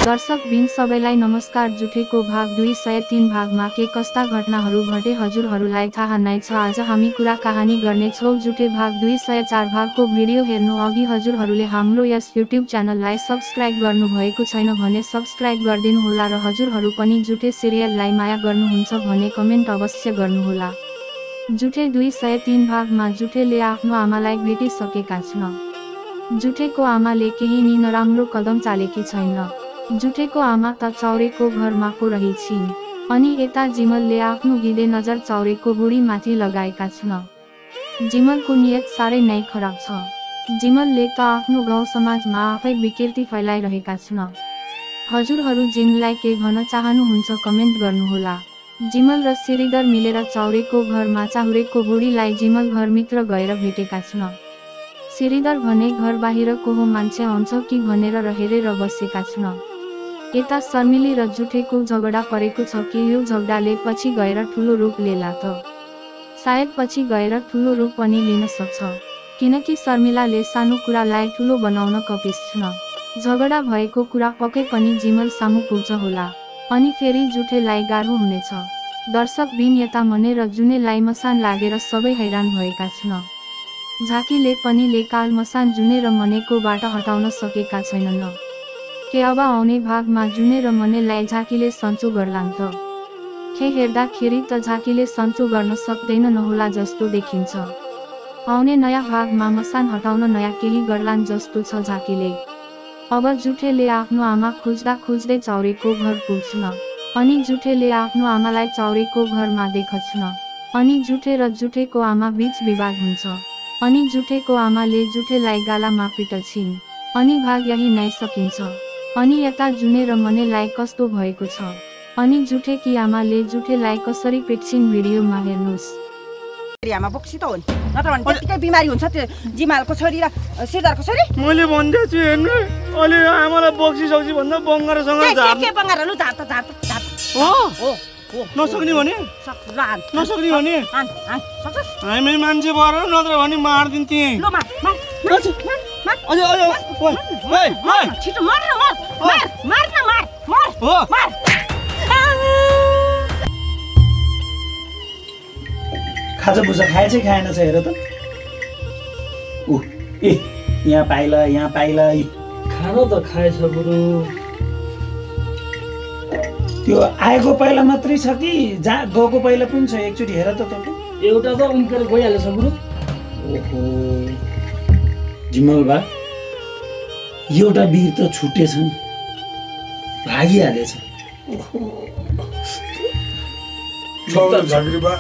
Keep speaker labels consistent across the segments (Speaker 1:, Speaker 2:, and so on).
Speaker 1: दर्शकबिन सबैलाई नमस्कार। जुठेको भाग 203 भागमा के कस्ता घटनाहरू घटे हजुरहरूलाई थाहा नै छ। आज हामी कुरा कहानी गर्नेछौँ जुठे भाग 204 भागको भिडियो हेर्नु अघि हजुरहरूले हाम्रो यस युट्युब च्यानललाई सब्स्क्राइब गर्नुभएको छैन भने सब्स्क्राइब गरिदिनुहोला र हजुरहरू पनि जुठे सिरियललाई माया गर्नुहुन्छ भने कमेन्ट अवश्य गर्नुहोला। जुठे 203 भागमा जुठेले आफ्नो आमालाई भेटिसकेका छन्। जुठेको आमाले केही नि नराम्रो कदम चालेकी छैन। जुठेको आमा त चौरेको घरमा को रहेछिन् अनि यता जिमलले आफ्नो गिले नजर चौरेको बुढीमाथि लगाएका छन्। जिमलको नियत साह्रै नै खराब छ। जिमलले त आफ्नो गाउँ समाजमा आफै विकृति फैलाइरहेका छन्। हजुरहरू जिमललाई के भन्न चाहनुहुन्छ कमेन्ट गर्नुहोला। जिमल र श्रीधर मिलेर चौरेको घरमा चाहुरेको बुढीलाई जिमल घरमित्र गएर भेटेका छन्। श्रीधर भने घर बाहिर को मान्छे आउँछ कि भनेर हेरेर बसेका छन्। यता शर्मिली र जुठेको झगडा परेको छ कि यो झगडाले पछि गएर ठुलो रूप लेला त सायद पछि गएर ठुलो रूप पनि लिन सक्छ किनकि शर्मिलाले सानो कुरालाई ठुलो बनाउन कपिस छन्। झगडा भएको कुरा पक्कै पनि जिमल सामु पुग्छ होला अनि फेरि जुठेलाई गाह्रो हुनेछ। दर्शकबिन यता मने र जुनेलाई मसान लागेर सबै हैरान भएका छन्। झाकीले पनि लेकाल मसान जुने र मनेको बाट हटाउन सकेका छैनन्। के अब आउने भागमा जुने र मनेलाई झाकीले सन्चो गर्लान् त? खे हेर्दाखेरि त झाकीले सन्चो गर्न सक्दैन नहोला जस्तो देखिन्छ। आउने नयाँ भागमा मसान हटाउन नयाँ केही गर्लान् जस्तो छ झाकीले। अब जुठेले आफ्नो आमा खोज्दा खोज्दै चौरेको घर पुग्छन् अनि जुठेले आफ्नो आमालाई चौरेको घरमा देख्छन् अनि जुठे र जुठेको आमा बीच विवाद हुन्छ अनि जुठेको आमाले जुठेलाई गालामा पिट्छिन् अनि भाग यही नै सकिन्छ। अनि यता जुने र मनेलाई कस्तो भएको छ अनि जुठेकी आमाले जुठेलाई कसरी पिट्छिन् भिडियोमा हेर्नुस्।
Speaker 2: एरियामा बोक्सी त हो नि नत्र भने त्यतिकै बिमारी हुन्छ त्यो जिमालको छोरी र श्रीधरको छोरी।
Speaker 3: मैले भन्दै छु हेर्नु अलि आमालाई बोक्सी सक्सी भन्दा बङ्गारसँग झाप
Speaker 2: के बङ्गारहरु झाप
Speaker 3: हो नसक्ने भने
Speaker 2: सक्लान
Speaker 3: नसक्ने भने
Speaker 2: सक्छस्
Speaker 3: हामी मान्छे भएर नत्र भने मार्दिन्थे।
Speaker 2: ल मार
Speaker 3: अझ ओइ
Speaker 2: छिटो मार
Speaker 3: हो
Speaker 4: खाजा भुजा खाए चाहिँ खाएन छ हेर त। ए यहाँ पाइला
Speaker 5: खाना त खाएछ बुढो।
Speaker 4: त्यो आएको पाइला मात्रै छ कि गएको पाइला पनि छ एकचोटि हेर त तपाईँ।
Speaker 5: एउटा त उम्केर गइहालेछ बुढो।
Speaker 4: ओहो जिमल बा एउटा वीर त छुटेछ नि भागिहालेछ।
Speaker 6: झाँक्री बा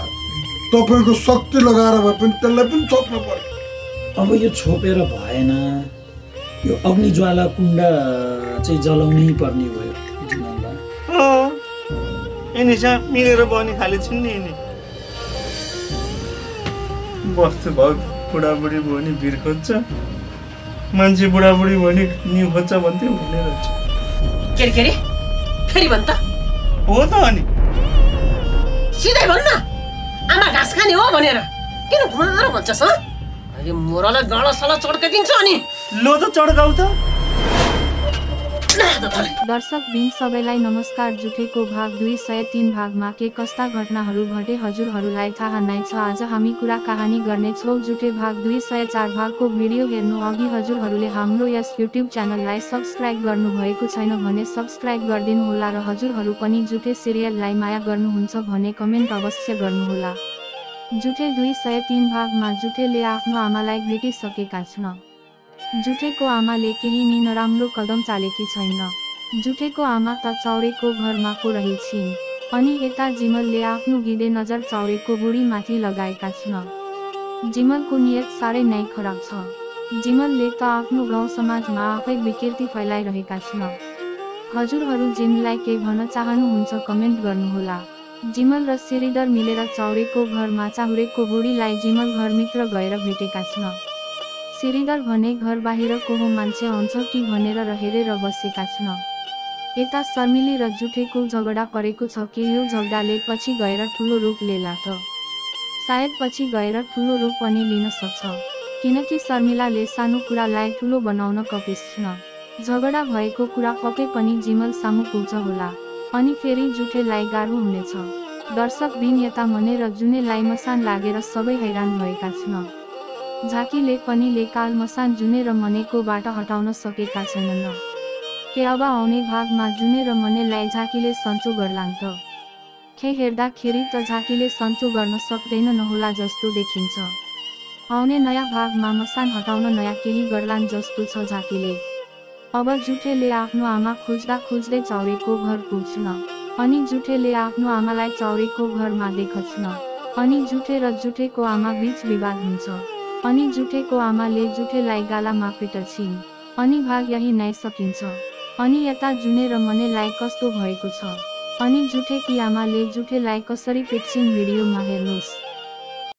Speaker 6: तपाईँको शक्ति लगाएर भए पनि त्यसलाई पनि छोप्नु पर्यो।
Speaker 4: अब यो छोपेर भएन यो अग्निज्वाला कुण्ड चाहिँ जलाउनै पर्ने भयो जिमल बा।
Speaker 3: यिनीसँग मिलेर बनी खाले छिन् नि यिनी बस्तु भाउ बुढाबुढी भयो नि भिर खोज्छ मान्छे बुढाबुढी भयो नि निउ खोज्छ भन्थ्यो हुने रहेछ।
Speaker 2: के रे फेरि भन् त
Speaker 3: हो त अनि
Speaker 2: सिधै भन् न आमा घाँस खाने हो भनेर किन घुमारो भन्छस्? अहिले मोरालाई गाडा साला चड्काइदिन्छ अनि
Speaker 3: लो त चड्काउ त।
Speaker 1: दर्शकबिन सबैलाई नमस्कार। जुठेको भाग 203 भागमा के कस्ता घटनाहरू घटे हजुरहरूलाई थाहा नै छ। आज हामी कुरा कहानी गर्नेछौँ जुठे भाग 204 भागको भिडियो हेर्नु अघि हजुरहरूले हाम्रो यस युट्युब च्यानललाई सब्स्क्राइब गर्नुभएको छैन भने सब्स्क्राइब गरिदिनुहोला र हजुरहरू पनि जुठे सिरियललाई माया गर्नुहुन्छ भने कमेन्ट अवश्य गर्नुहोला। जुठे 203 भागमा जुठेले आफ्नो आमालाई भेटिसकेका छन्। जुठेको आमाले केही नि नराम्रो कदम चालेकी छैन। जुठेको आमा त चौरेको घरमा को रहेछिन् अनि यता जिमलले आफ्नो गिले नजर चौरेको बुढीमाथि लगाएका छन्। जिमलको नियत साह्रै नै खराब छ। जिमलले त आफ्नो गाउँ समाजमा आफै विकृति फैलाइरहेका छन्। हजुरहरू जिमललाई के भन्न चाहनुहुन्छ कमेन्ट गर्नुहोला। जिमल र श्रीधर मिलेर चौरेको घरमा चाहुरेको बुढीलाई जिमल घरमित्र गएर भेटेका छन्। श्रीधर भने घर बाहिर को मान्छे आउँछ कि भनेर हेरेर बसेका छन्। यता शर्मिली र जुठेको झगडा परेको छ कि यो झगडाले पछि गएर ठुलो रूप लेला त सायद पछि गएर ठुलो रूप पनि लिन सक्छ किनकि शर्मिलाले सानो कुरालाई ठुलो बनाउन कपिस छन्। झगडा भएको कुरा पक्कै पनि जिमल सामु पुग्छ होला अनि फेरि जुठेलाई गाह्रो हुनेछ। दर्शक बिन यता मनेर जुनेलाई मसान लागेर सबै हैरान भएका छन्। झाकीले पनि लेकाल मसान जुने र मनेको बाट हटाउन सकेका छैनन्। के अब आउने भागमा जुने र मनेलाई झाकीले सन्चो गर्लान् त? खे हेर्दाखेरि त झाकीले सन्चो गर्न सक्दैन नहोला जस्तो देखिन्छ। आउने नयाँ भागमा मसान हटाउन नयाँ केही गर्लान् जस्तो छ झाकीले। अब जुठेले आफ्नो आमा खोज्दा खोज्दै चौरेको घर पुग्छन् अनि जुठेले आफ्नो आमालाई चौरेको घरमा देख्छन् अनि जुठे र जुठेको आमा बीच विवाद हुन्छ अनि जुठेको आमाले जुठेलाई गालामा पिट्छिन् अनि भाग यही नै सकिन्छ। अनि यता जुने र मनेलाई कस्तो भएको छ अनि जुठेकी आमाले जुठेलाई कसरी पिट्छिन् भिडियोमा हेर्नुहोस्।